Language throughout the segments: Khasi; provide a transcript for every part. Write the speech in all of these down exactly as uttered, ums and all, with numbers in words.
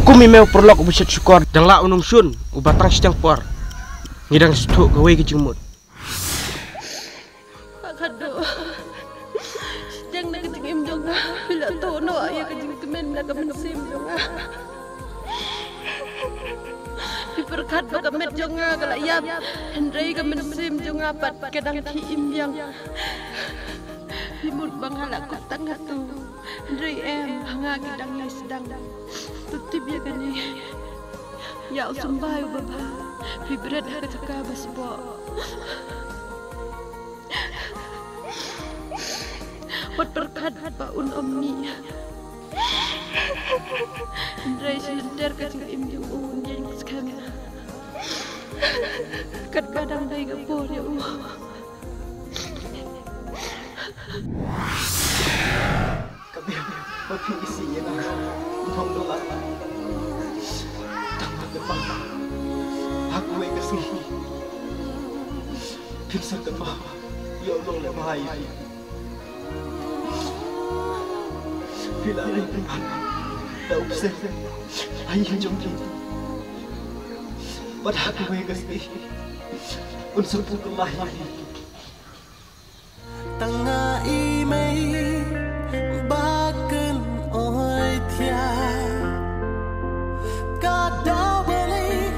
Kum i mei u paralok uba shet shukor, dang lah u nongshun uba tang shiteng por. Ngi dang sngewthuh kawei ka jingmut. Khadduh shiteng na ka jingim jong nga, phi la thoh noh ïa ka jingkmen na ka mynsiem jong nga. Phi pyrkhat ba ka met jong nga ka la ïap, hynrei ka mynsiem jong nga pat ka dang khih im biang. Phi mut ba nga la kut tang hato, hynrei em, ha nga ki dang ïai sdang. To tip ïa kane, ïa u symbai uba bha, phi bret ha ka jaka ba spah. Wat pyrkhat ba un ym mih. Hynrei shi lynter ka jingim jong u un ïeng skhem. Katba dang dei ka por ïa u. Ka biang ba phi isih ïa nga. Ym hong donkam. Tang ba ka bang ha kawei ka sngi phin sa kynmaw ïa u nongleh bha ïa phi. Phi la rem pynban da u bseiñ ha ïing jong phi. Bad ha kawei ka sngi un sa pynkylla ïa phi. Tang nga i mei ba kynoi thiah. Ka daw balei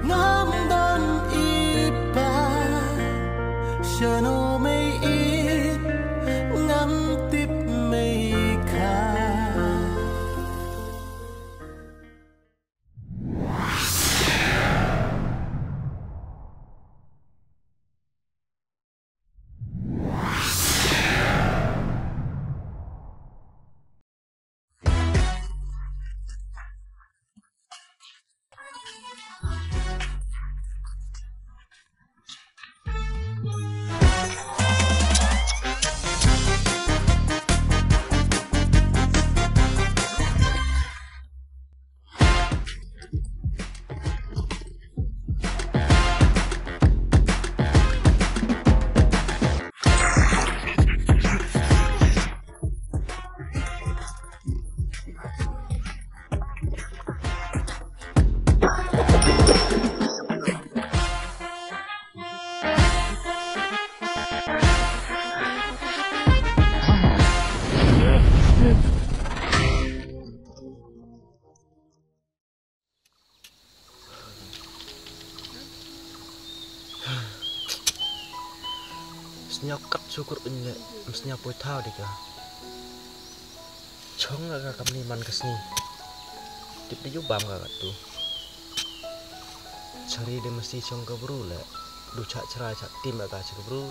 ngam don i pa. Shano mei ïeit ngam tip mei kha. Sñiaw kat shukur un leh, ym sñiaw poi thaw di ka. Chong nga ka kamni man ka sngi. Tip di ju bam ka katu. Chari di masi chong ka bru leh. Du chak chrai chak tim ka chak bru.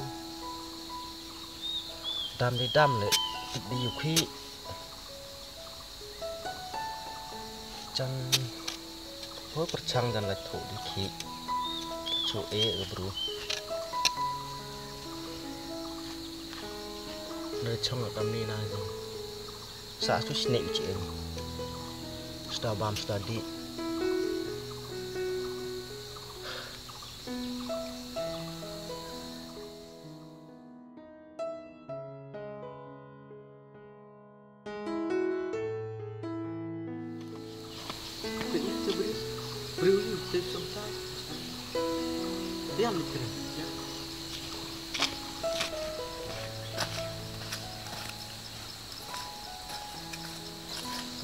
Dam di dam leh. Tip di ju khi. Jan ho pyrchang jan la thoh di khi. Chu e ka bru. Na chong ka kamni na jong. Sa chu snek chi em. Sta bam sta di.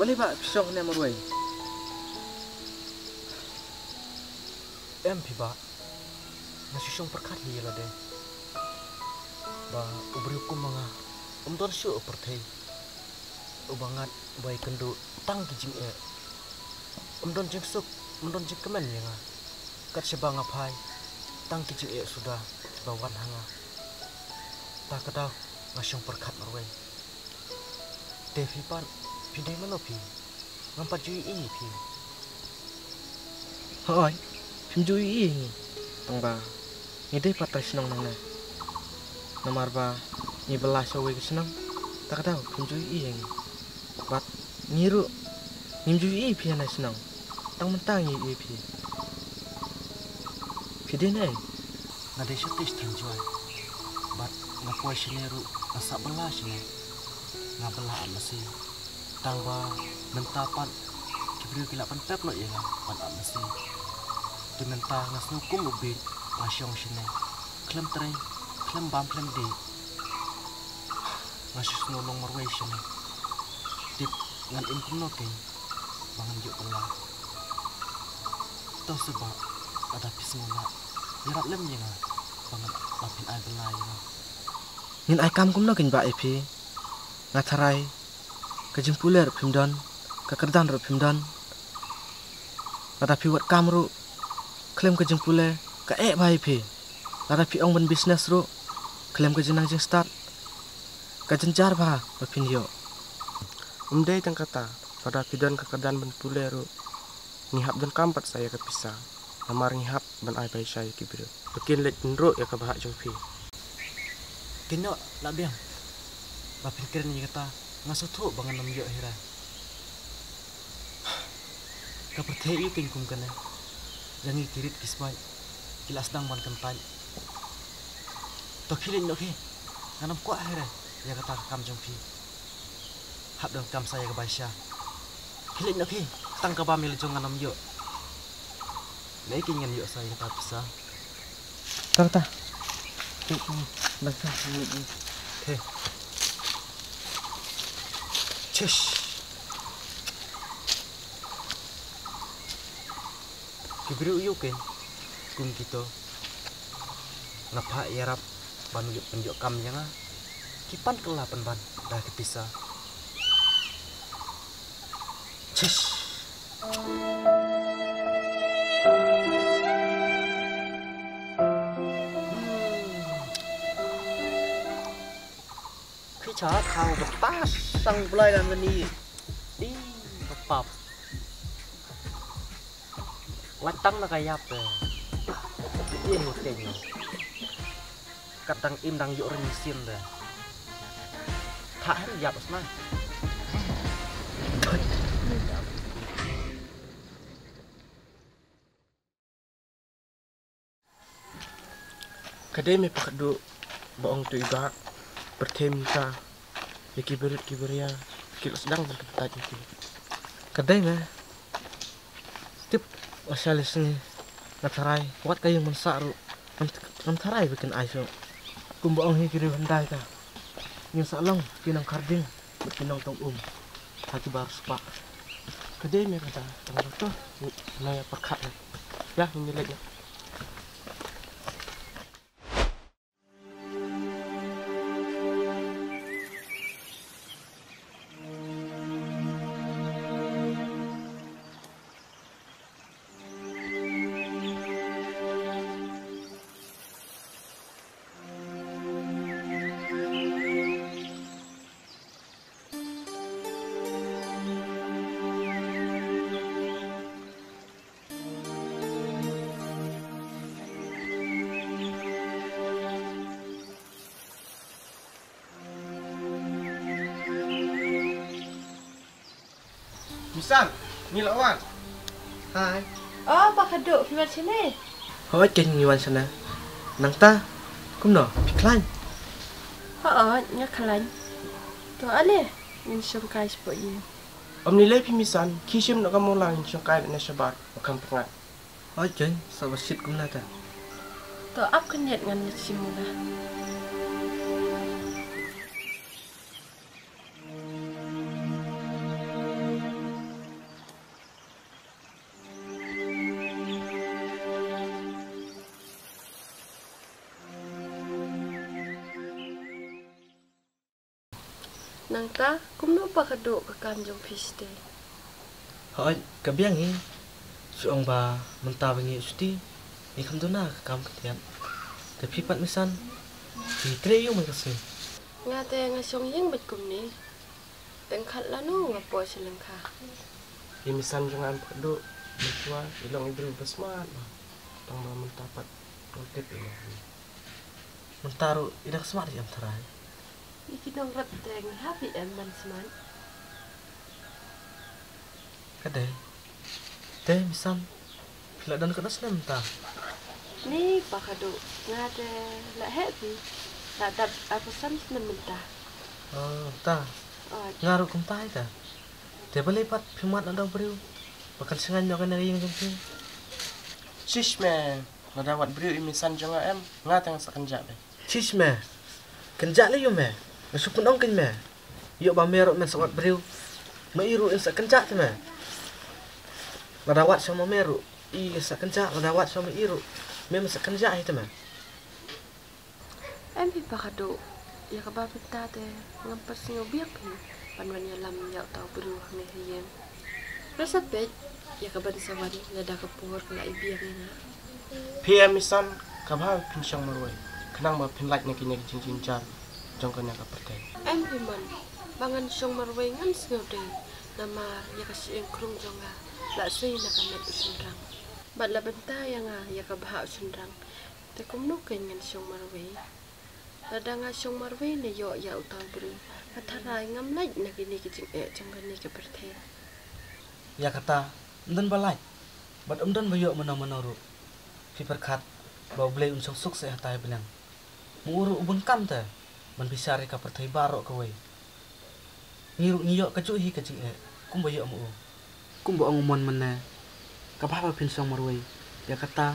Balei ba phi shong ne marwei? Em phi ba. Nga shu shong pyrkhat hi ïa lade ba u briew kum ma nga um don shuh u pyrthei uba ngat uba ïakynduh tang ki jingeh. Um don jingsuk, um don jingkmen ïa nga. Kat shaba nga phai tang ki jingeh suda ba wan ha nga. Ta ka daw nga shong pyrkhat marwei. Te phi pat, phi dei mano phi? Ngam pat ju ïohi ïa phi. Hooid, phim ju ïohi ïa ngi. Tang ba ngi dei pat trai shnong nangne. Namar ba ngi bylla sha uwei ka shnong, ta ka daw phim ju ïohi ïa ngi. Bad ngi ruh ngim ju ïohi ïa phi hangne shnong. Tang mynta ngi ïohi ïa phi. Phi dei ne? Nga dei shatei sha Thaiñ Jowai. Bad nga poi shane ruh nga sah bylla shane. Nga bylla ar lashai. Tang ba mynta pat ki Briew ki la pynpep noh ïa nga ban ap masi. Te mynta nga sngew kum u bieit, nga shong shane. Khlem trei, khlem bam, khlem dih. Nga shu sngew long marwei shane. Tip ngan im kumno keiñ ba ngan ïoh kylla. To shu ba lada phi sngewlah, ïarap lem ïa nga ba ngan, ba phin ai bylla ïa nga. Ngin ai kam kumno keiñ ba ïa phi? Nga tharai ka jingpule ruh phim don, ka kyrdan ruh phim don. Lada phi wad kam ruh khlem ka jingpule, ka eh bha ïa phi. Lada phi ong ban business ruh khlem ka jingnang jingstad, ka jynjar bha ba phin ïoh. Um dei tang kata, lada phi don ka kyrdan ban pule ruh, ngi hap donkam pat sa ïa ka pisa. Namar ngi hap ban ai bai shai ïa ki briew ba kin leit pynruh ïa ka bhah jong phi. Kynnoh la biang ba phin kren ïa kata, nga sngewthuh ba ngan ym ïoh hi re. Ka pyrthei ïa keiñ kum kane, ïa ngi ki rit ki smai ki la sdang ban kyntait. To khie leit noh khie, ngan ym kwah hi re ïa kata ka kam jong phi. Hap donkam sa ïa ka bai sha. Khie leit noh khie, tang ka bam ïa la jong ngan ym ïoh. Mei keiñ ngan ïoh sa ïa kata pisa. Tang ta. Tang ta. He. Chish. Ki briew ïa keiñ kum kito. Nga phah ïarap ban ïoh pynïoh kam ïa nga. Ki pan kylla pynban da ki pisa. Chish. Khi cha khang ba ta sang blai lan mani. Di ba pap. Wat tang na ka yap te. Ih, u teng. Kat dang im dang ïoh ring sien te. Tha hem yap sna. Ka dei me Pakadduh ba ong tu i bah, pyrthei mynta ïa ki barit ki baria ki la sdang ban kyntait ïa ki. Ka dei me. Tip, la shai la sngi nga tharai wat ka ïing ban sah ruh ngam, ngam tharai ba kin ai shuh. Kumba ong hi ki riew hyndai ka, ngin sah long ki nongkharding bad ki nongtong um ha ki bar spah. Ka dei me kata tang ba to. Nai pyrkhat na. Ïa, ngin leit na. Misan, ngi la wan. Hai. Oh, Pakadduh, phi wan shane? Hooid, keiñ ngi wan shane. Nangta, kumno, phi khlaiñ? Hooid, nga khlaiñ. To ale, ngin shongkai shapoh ïing. Ym lei lei phi Misan, khie shim noh ka mula, ngin shongkai ne shabar, ba kham pyngngad. Hooid keiñ, sa ba shit kumne te. To ap khyndiat ngan leit shim mula. Nangta, kumno Pakadduh ka kam jong phi shatei? Hooid, ka biang hi. Shu ong ba mynta ba ngi ïoh shuti, ngi kham duna ka kam khyndiat. Te phi pat Misan, phi trei ïa u man ka sngi? Nga te nga shong ïing beit kumne. Tang khat lano nga poi sha lyngkha. Ïa Misan jong nga em Pakadduh, mynta i long i briew ba smat bha. Tang ba mynta pat nga tip i long. Mynta ruh i dang smat ïa em tharai. Ïa ki nongrep te ngi hap ïa em ban smat. Ka dei. Te Misan, phi la don katno snem mynta? Ni Pakadduh, nga te la heh phi. La dap arphew san snem mynta. Oh, mynta. Oh. Nga ruh kumta hi te. Te balei pat phi mad na da u briew? Ba kan sngewbha ïa kane ka ïing jong phi. Shish me, lada wat briew i misan jong nga em, nga te ngan sa kynjah beit. Shish me. Kynjah lei ïa me. Nga shu pynong kein me. Ïoh ba me ruh men sa wat briew. Me i ruh in sa kynjah te me. Lada wat sha ma me ruh i sa kynjah, lada wat sha ma i ruh me men sa kynjah hi te me. Em phi ba khadduh, ïa kaba mynta te ngam pat sngew biang phi ban wan ïalam ïa uta u briew hangne ha ïing. Rasa peit ïa ka ban sa wan lada ka por ka la i biang ïa nga. Phi em misan, ka bha phin shong marwei khnang ba phin lait na kine ki jingjynjar jong kane ka pyrthei. Em phi mon, ba ngan shong marwei ngan sngew dei, namar ïa ka shyieng krung jong nga la sei na ka met u shynrang. Bad la bynta ïa nga ïa ka bha u shynrang. Te kumno kein ngan shong marwei? Lada nga shong marwei ne ïoh ïa uta u briew, ka tharai ngam lait na kine ki jingeh jong kane ka pyrthei. Ïa kata, ym don ba lait bad ym don ba ïoh mano mano ruh. Phi pyrkhat ba U Blei un shong suk seh ha tai bneng. Ma u ruh u bun kam te ban bishar ïa ka pyrthei baroh kawei. Ngi ruh ngi ïoh kajuh hi ka jingeh kumba ïoh ma u. Kumba ong u mon mynne, ka bha ba phin shong marwei. Ïa kata,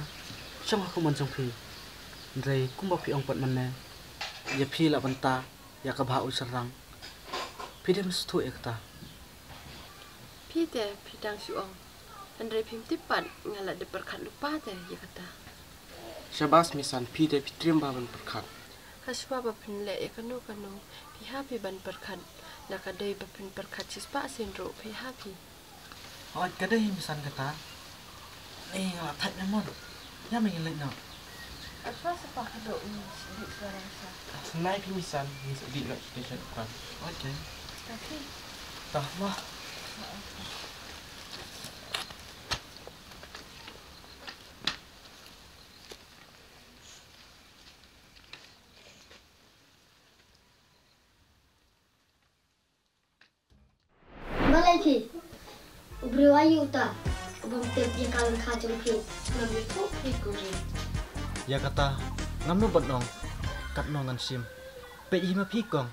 shong ha ka mon jong phi. Hynrei kumba phi ong pat mynne, ïa phi la bynta ïa ka bha u shynrang. Phi dei ban sngewthuh ïa kata. Phi te phi dang shu ong, hynrei phim tip pat nga la dep pyrkhat lypa te ïa kata. Shabas misan, phi te phi triem bha ban pyrkhat. Hashwa ba phin leh ïa kano kano, phi hap hi ban pyrkhat. Da ka dei ba phin pyrkhat shispah sien ruh phi hap hi. Hooid, ka dei hi misan kata. Ni nga la thait na mon. Ïa me ngin leit noh. Hashwa sha pa khadduh, ngin sdih sha rang sha. Nai phi misan, ngin sdih noh sha station. Hooid ke. Ta phi. Ta ma. Balei phi? U briew aïu uta u bym tip ïa ka lyngkha jong phi? Ngam ïathuh phi kurim. Ïa kata ngam nud ban ong. Katno ngan shim. Peit hi ma phi kong.